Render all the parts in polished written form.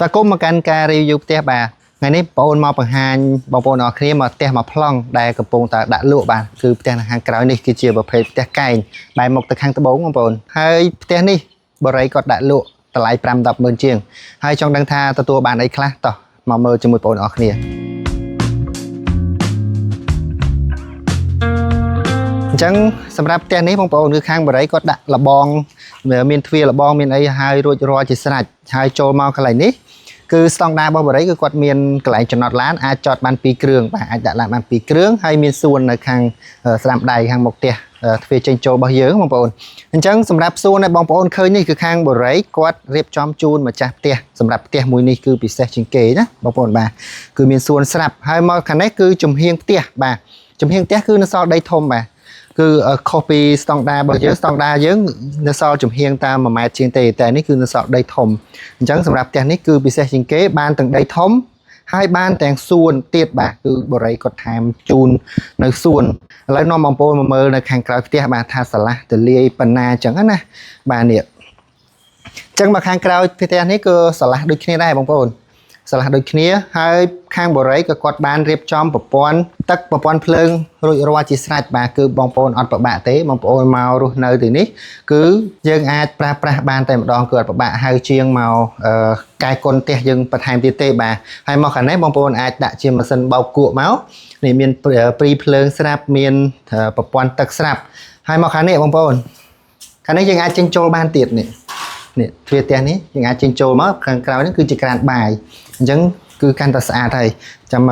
ស្វាគមន៍មកកាន់ការ review ផ្ទះបាទថ្ងៃនេះបងអូនមកបង្ហាញបងប្អូនអរគ្នាមកផ្ទះមកប្លង់ដែលកំពុងតែដាក់លក់បាទគឺផ្ទះនៅខាងក្រោយនេះគឺជាប្រភេទផ្ទះកែងបែរមកទៅខាងត្បូងបងប្អូនហើយផ្ទះនេះបរិយគាត់ដាក់លក់តម្លៃ5 10ម៉ឺនជាងហើយចង់ដឹងថាទទួលបានអីខ្លះតោះមកមើលជាមួយបងប្អូនអរគ្នាអញ្ចឹងសម្រាប់ផ្ទះនេះបងប្អូនគឺខាងបរិយគាត់ដាក់លបងមានទ្វារលបងមានអីហើយរួចរាល់ជាស្រេចហើយចូលមកកន្លែងនេះ គឺស្តង់ដាររបស់បរិយគឺគាត់មានកន្លែងចំណតឡានអាចចតបាន2គ្រឿងបាទអាចដាក់ឡានបាន2គ្រឿងហើយមានសួននៅខាងស្ដាំដៃខាងមុខផ្ទះទ្វារចេញចូលរបស់យើងបងប្អូនអញ្ចឹងសម្រាប់សួនដែលបងប្អូនឃើញនេះគឺខាងបរិយគាត់រៀបចំជូនម្ចាស់ផ្ទះសម្រាប់ផ្ទះមួយនេះគឺពិសេសជាងគេណាបងប្អូនបាទគឺមានសួនស្រាប់ហើយមកខាងនេះគឺចំហៀងផ្ទះបាទចំហៀងផ្ទះគឺនៅសល់ដីធំបាទគឺខុសពីស្តង់ដាររបស់យើងស្តង់ដារយើងនៅសល់ចំហៀងតាម1ម៉ែត្រជាងទេតែនេះគឺនៅសល់ដីធំអញ្ចឹងសម្រាប់ផ្ទះនេះគឺពិសេសជាងគេបានទាំងដីធំហើយបានទាំងសួនទៀតបាទគឺបរិយគាត់ថែមជូននៅសួនឥឡូវនាំបងប្អូនមកមើលនៅខាងក្រៅផ្ទះបាទថាស្រឡះទលាយប៉ុណ្ណាអញ្ចឹងណាបាទនេះអញ្ចឹងមកខាងក្រៅផ្ទះនេះគឺស្រឡះដូចគ្នាដែរបងប្អូនស្រឡះដូចគ្នាហើយខាងបរិយក៏គាត់បានរៀបចំប្រព័ន្ធទឹកប្រព័ន្ធភ្លើងរួចរាល់ជាស្រេចបាទគឺបងប្អូនអត់ពិបាកទេបងប្អូនមករស់នៅទីនេះគឺយើងអាចប្រើប្រាស់បានតែម្ដងគឺអត់ពិបាកហៅជាងមកកែគុណផ្ទះយើងបន្ថែមទៀតទេបាទហើយមកខាងនេះបងប្អូនអាចដាក់ជាម៉ាស៊ីនបោកគក់មកនេះមានព្រីភ្លើងស្រាប់មានប្រព័ន្ធទឹកស្រាប់ហើយមកខាងនេះបងប្អូនខាងនេះយើងអាចចេញចូលបានទៀតនេះនេះទ្វារផ្ទះនេះយើងអាចចេញចូលមកខាងក្រោយនេះគឺជាក្រានបាយអញ្ចឹងគឺកាន់តែស្អាតហើយចាំ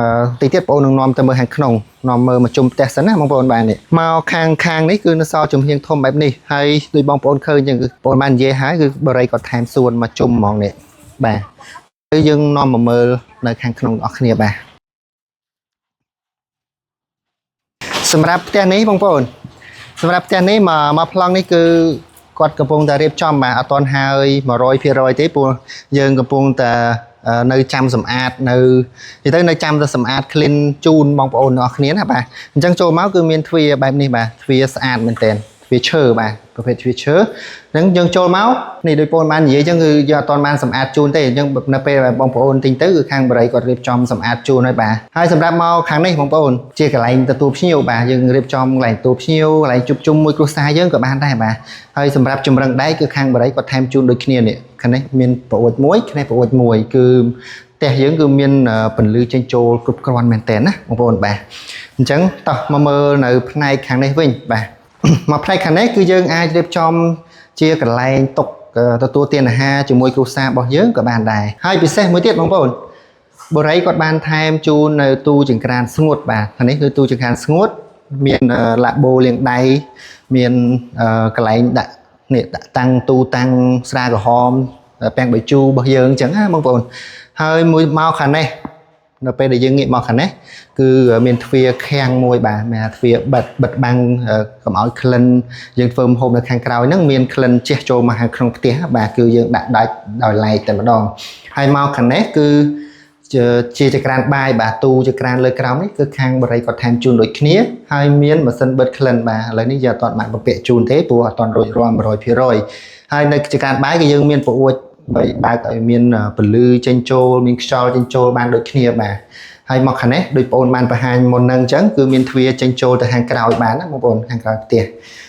តិចទៀតបងប្អូននឹងនាំទៅមើលខាងក្នុងនាំមើលមកជុំផ្ទះសិនណាបងប្អូនបាទនេះមកខាងខាងនេះគឺនៅសល់ចំហៀងធំបែបនេះហើយដូចបងប្អូនឃើញអញ្ចឹងគឺបងប្អូនបាននិយាយហើយគឺបរិយគាត់ថែមសួនមកជុំហ្មងនេះបាទគឺយើងនាំមកមើលនៅខាងក្នុងរបស់គ្នាបាទសម្រាប់ផ្ទះនេះបងប្អូនសម្រាប់ផ្ទះនេះមកមកប្លង់នេះគឺគាត់កំពុងតែរៀបចំបាទអត់ទាន់ហើយ100%ទេព្រោះយើងកំពុងតែនៅចាំសម្អាតនៅនិយាយទៅនៅចាំតែសម្អាត clean ជូនបងប្អូនទាំងអស់គ្នាណាបាទអញ្ចឹងចូលមកគឺមានទ្វារបែបនេះបាទទ្វារស្អាតមែនទែនទ្វារឈើបាទប្រភេទទ្វារឈើអញ្ចឹងយើងចូលមកនេះដូចបងប្អូនបាននិយាយអញ្ចឹងគឺយើងអត់ទាន់បានសម្អាតជូនទេអញ្ចឹងនៅពេលដែលបងប្អូនទិញទៅគឺខាងបរិយគាត់រៀបចំសម្អាតជូនហើយបាទហើយសម្រាប់មកខាងនេះបងប្អូនជាកន្លែងទទួលភ្ញៀវបាទយើងរៀបចំកន្លែងទទួលភ្ញៀវកន្លែងជួបជុំមួយគ្រួសារយើងក៏បានដែរបាទហើយសម្រាប់ចម្រឹងដែកគឺខាងបរិយគាត់ថែមជូនដូចគ្នានេះខាងនេះមានប្អូចមួយខាងនេះប្អូចមួយគឺផ្ទះយើងគឺមានពន្លឺចេញចូលគ្រប់គ្រាន់មែនតើណាបងប្អូនបាទអញ្ចឹងតោះមកមើលនៅផ្នែកខាងនេះវិញបាទមកផ្នែកខាងនេះគឺយើងអាចរៀបចំជាកន្លែងទុកទទួលទានអាហារជាមួយគ្រួសាររបស់យើងក៏បានដែរហើយពិសេសមួយទៀតបងប្អូនបរិយគាត់បានថែមជូននៅទូចង្ក្រានស្ងួតបាទខាងនេះគឺទូចង្ក្រានស្ងួតមានឡាបូលាងដៃមានកន្លែងដាក់នេះដាក់តាំងទូតាំងស្រាក្រហមពាំងបាយជូររបស់យើងអញ្ចឹងណាបងប្អូនហើយមួយមកខាងនេះនៅពេលដែលយើងងាកមកខាងនេះគឺមានទ្វារខាំងមួយបាទមានទ្វារបិទបិទបាំងកុំឲ្យក្លិនយើងធ្វើម្ហូបនៅខាងក្រោយហ្នឹងមានក្លិនជះចូលមកខាងក្នុងផ្ទះបាទគឺយើងដាក់ដាច់ដោយឡែកតែម្ដងហើយមកខាងនេះគឺជាចក្រានបាយបាទទូចក្រានលើក្រោមនេះគឺខាងបរិយគាត់ថែមជូនដូចគ្នាហើយមានម៉ាស៊ីនបិទក្លិនបាទឥឡូវនេះយើងអត់ទាន់បានបំពាក់ជូនទេព្រោះអត់ទាន់រួចរាល់100%ហើយនៅចក្រានបាយគឺយើងមានប្អួចបើកឲ្យមានពន្លឺចេញចូលមានខ្យល់ចេញចូលបានដូចគ្នាបាទហើយមកខាងនេះដូចបងប្អូនបានបង្ហាញមុនហ្នឹងអញ្ចឹងគឺមានទ្វារចេញចូលទៅខាងក្រោយបានណាបងប្អូនខាងក្រោយផ្ទះ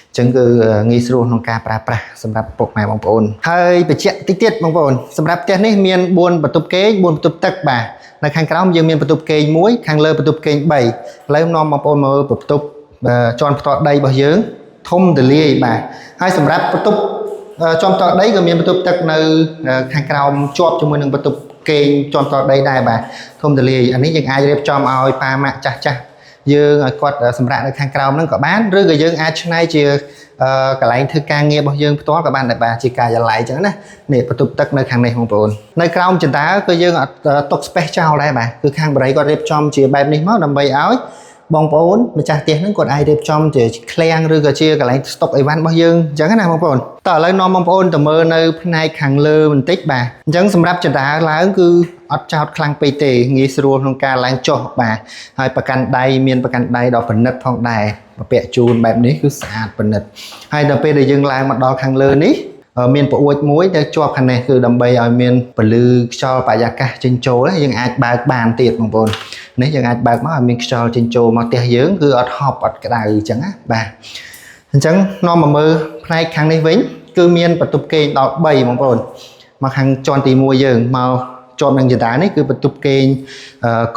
អញ្ចឹងគឺងាយស្រួលក្នុងការប្រើប្រាស់សម្រាប់ពុកម៉ែបងប្អូនហើយបញ្ជាក់តិចទៀតបងប្អូនសម្រាប់ផ្ទះនេះមាន4បន្ទប់គេង4បន្ទប់ទឹកបាទនៅខាងក្រោមយើងមានបន្ទប់គេង1ខាងលើបន្ទប់គេង3ឥឡូវនាំបងប្អូនមើលបន្ទប់ជាន់ផ្ទាល់ដីរបស់យើងធំទលាយបាទហើយសម្រាប់បន្ទប់ជាន់ផ្ទាល់ដីក៏មានបន្ទប់ទឹកនៅខាងក្រោមជាប់ជាមួយនឹងបន្ទប់គេងជាន់ផ្ទាល់ដីដែរបាទធំទលាយអានេះយើងអាចរៀបចំឲ្យប៉ាម៉ាក់ចាស់ចាស់យើងឲ្យគាត់សម្រាប់នៅខាងក្រោមហ្នឹងក៏បានឬក៏យើងអាចឆ្នៃជាកន្លែងធ្វើការងាររបស់យើងផ្ទាល់ក៏បានដែរបាទជាការិយាល័យអញ្ចឹងណានេះបន្ទប់ទឹកនៅខាងនេះបងប្អូននៅក្រោមចន្ទាគឺយើងអត់ទុក space ចោលដែរបាទគឺខាងបរិយគាត់រៀបចំជាបែបនេះមកដើម្បីឲ្យបងប្អូនម្ចាស់ផ្ទះហ្នឹងគាត់អាចរៀបចំជាឃ្លាំងឬក៏ជាកន្លែងស្តុកអីវ៉ាន់របស់យើងអញ្ចឹងណាបងប្អូនតោះឥឡូវនាំបងប្អូនទៅមើលនៅផ្នែកខាងលើបន្តិចបាទអញ្ចឹងសម្រាប់ចន្ទាឡើងគឺអត់ចោតខ្លាំងពេកទេងាយស្រួលក្នុងការឡើងចុះបាទហើយប្រកាន់ដៃមានប្រកាន់ដៃដ៏ប្រណិតផងដែរបំពាក់ជូនបែបនេះគឺស្អាតប្រណិតហើយដល់ពេលដែលយើងឡើងមកដល់ខាងលើនេះ មានប្អួចមួយដែលជាប់ខាងនេះគឺដើម្បីឲ្យមានពន្លឺខ្យល់បរិយាកាសចេញចូលយើងអាចបើកបានទៀតបងប្អូននេះយើងអាចបើកមកឲ្យមានខ្យល់ចេញចូលមកផ្ទះយើងគឺអត់ហប់អត់ក្តៅអញ្ចឹងណាបាទអញ្ចឹងនាំមកមើលផ្នែកខាងនេះវិញគឺមានបន្ទប់គេងដល់3បងប្អូនមកខាងជាន់ទី1យើងមកជាប់នឹងចន្ទានេះគឺបន្ទប់គេង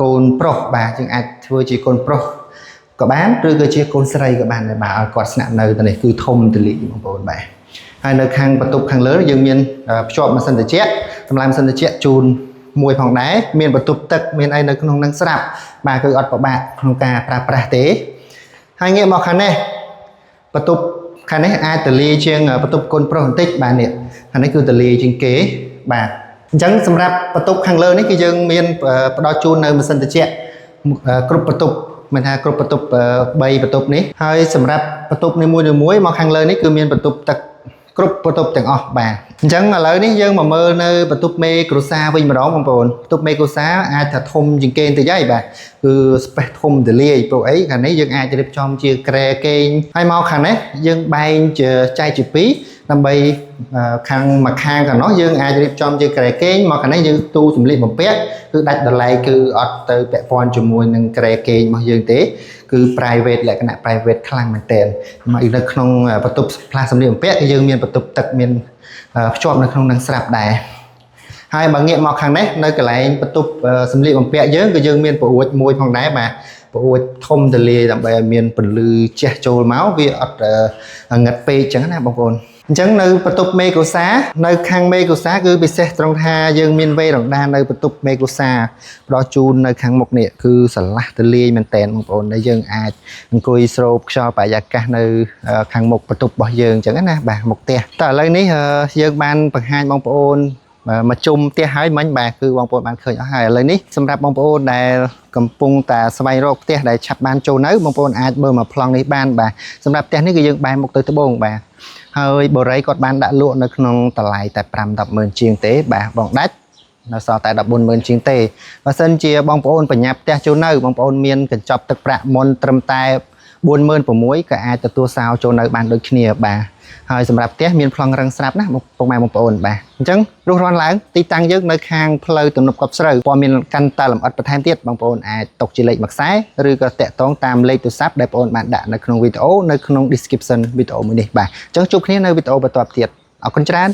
កូនប្រុសបាទយើងអាចធ្វើជាកូនប្រុសក៏បានឬក៏ជាកូនស្រីក៏បានដែរបាទឲ្យគាត់ស្នាក់នៅទៅនេះគឺធំទលាយបងប្អូនបាទហើយនៅខាងបន្ទប់ខាងលើយើងមានភ្ជាប់ម៉ាស៊ីនត្រជាក់តម្លៃម៉ាស៊ីនត្រជាក់ជូនមួយផងដែរមានបន្ទប់ទឹកមានអីនៅក្នុងនឹងស្រាប់បាទគឺអត់ពិបាកក្នុងការប្រើប្រាស់ទេហើយងាកមកខាងនេះបន្ទប់ខាងនេះអាចទលាយជាងបន្ទប់កូនប្រុសបន្តិចបាទនេះខាងនេះគឺទលាយជាងគេបាទអញ្ចឹងសម្រាប់បន្ទប់ខាងលើនេះគឺយើងមានផ្ដល់ជូននៅម៉ាស៊ីនត្រជាក់គ្រប់បន្ទប់មានថាគ្រប់បន្ទប់3បន្ទប់នេះហើយសម្រាប់បន្ទប់នីមួយៗមកខាងលើនេះគឺមានបន្ទប់ទឹកគ្រប់បន្ទប់ទាំងអស់បាទអញ្ចឹងឥឡូវនេះយើងមកមើលនៅបន្ទប់មេគ្រួសារវិញម្ដងបងប្អូនបន្ទប់មេគ្រួសារអាចថាធំជាងគេបន្តិចហើយបាទគឺ space ធំទលាយព្រោះអីខាងនេះយើងអាចរៀបចំជាគ្រែគេងហើយមកខាងនេះយើងបែងជាចែកជាពីរដើម្បីខាងមួយខាងខាងនោះយើងអាចរៀបចំជាគ្រែគេងមកខាងនេះយើងទូសម្លៀកបំពាក់គឺដាច់ដライគឺអត់ទៅពាក់ព័ន្ធជាមួយនឹងគ្រែគេងរបស់យើងទេគឺ private លក្ខណៈ private ខ្លាំងមែនទែនមកនៅក្នុងបន្ទប់ផ្លាស់សម្លៀកបំពាក់គឺយើងមានបន្ទប់ទឹកមានភ្ជាប់នៅក្នុងនឹងស្រាប់ដែរហើយបើងាកមកខាងនេះនៅកន្លែងបន្ទប់សម្លៀកបំពាក់យើងគឺយើងមានប្អួចមួយផងដែរបាទប្អួចធំទលាយដើម្បីឲ្យមានពន្លឺជះចូលមកវាអត់ងឹតពេកអញ្ចឹងណាបងប្អូនអញ្ចឹងនៅបន្ទប់មេគ្រួសារនៅខាងមេគ្រួសារគឺពិសេសត្រង់ថាយើងមានវេរ៉ង់ដានៅបន្ទប់មេគ្រួសារផ្ដល់ជូននៅខាងមុខនេះគឺស្រឡះទលាយមែនតែនបងប្អូនដែលយើងអាចអង្គុយស្រូបខ្យល់បរិយាកាសនៅខាងមុខបន្ទប់របស់យើងអញ្ចឹងណាបាទមុខផ្ទះតើឥឡូវនេះយើងបានបង្ហាញបងប្អូនមកជុំផ្ទះហើយមិញបាទគឺបងប្អូនបានឃើញអស់ហើយឥឡូវនេះសម្រាប់បងប្អូនដែលកំពុងតែស្វែងរកផ្ទះដែលឆាប់បានចូលនៅបងប្អូនអាចមើលមកប្លង់នេះបានបាទសម្រាប់ផ្ទះនេះគឺយើងបែរមុខទៅត្បូងបាទហើយបូរីគាត់បានដាក់លក់នៅក្នុងតម្លៃតែ5 10ម៉ឺនជាងទេបាទបងដាច់នៅសល់តែ14ម៉ឺនជាងទេបើសិនជាបងប្អូនបញ្ញាប់ផ្ទះចូលនៅបងប្អូនមានកញ្ចប់ទឹកប្រាក់មុនត្រឹមតែ46000ក៏អាចទទួលសោចូលនៅបានដូចគ្នាបាទហើយសម្រាប់ផ្ទះមានប្លង់រឹងស្រាប់ណាពុកម៉ែបងប្អូនបាទអញ្ចឹងរុះរាន់ឡើងទីតាំងយើងនៅខាងផ្លូវទំនប់កប់ស្រូវព័ត៌មានកាន់តែលម្អិតបន្ថែមទៀតបងប្អូនអាចຕົកជាលេខមួយខ្សែឬក៏តាក់ទងតាមលេខទូរស័ព្ទដែលបងប្អូនបានដាក់នៅក្នុងវីដេអូនៅក្នុង description វីដេអូមួយនេះបាទអញ្ចឹងជួបគ្នានៅវីដេអូបន្ទាប់ទៀតអរគុណច្រើន។